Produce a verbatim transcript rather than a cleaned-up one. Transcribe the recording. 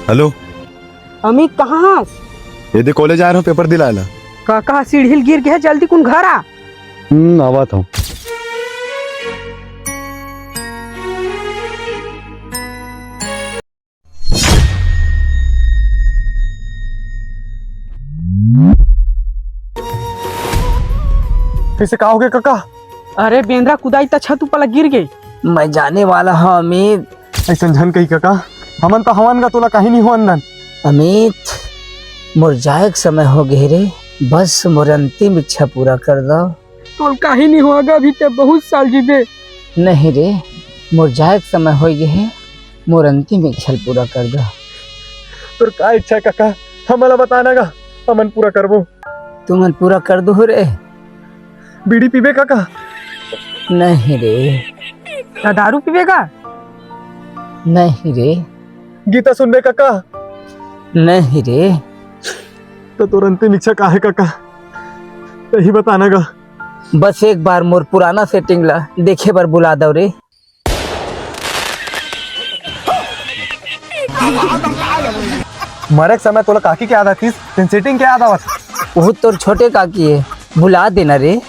Hello. Amit, कहाँ हस? ये दे, कॉलेज आय रहों, पेपर दिलाय ला। कका सीढ़ी ल गिर गे हे, जल्दी कुन घर आ। हम्म, आवत हँव। कइसे, का होगे कका? अरे बेंदरा कुदाई त छत ऊपर ला गिर गे। मैं जाने वाला हँव अमित। अइसन झन कही कका, हमन त हवन गा, तोला काहीं नइ होवन दन। अमित, मोर जाए के समय होगे रे, बस मोर अंतिम इच्छा पूरा कर दव। तोला काहीं नइ होवय गा, अभी ते बहुत साल जीबे। नहीं रे, मोर जाए के समय होगे हे, मोर अंतिम इच्छा ल पूरा कर दव। तोर का इच्छा हे कका, हमन ला बता ना गा, हमन पूरा करबो। तुमन पूरा कर दुहू रे। बीड़ी पीबे कका? नहीं रे। त दारू पीबे का? नहीं रे। गीता सुनबे कका? नहीं रे। त तोर अंतिम इच्छा का हे कका? तहीं बता ना गा। बस एक बार मोर पुराना सेटिंग ला देखे बर बुला दव रे। मरे के समय तोला काकी के याद आतिस, तेन सेटिंग के याद आवत? वो तोर छोटे काकी हे, भुला देना रे।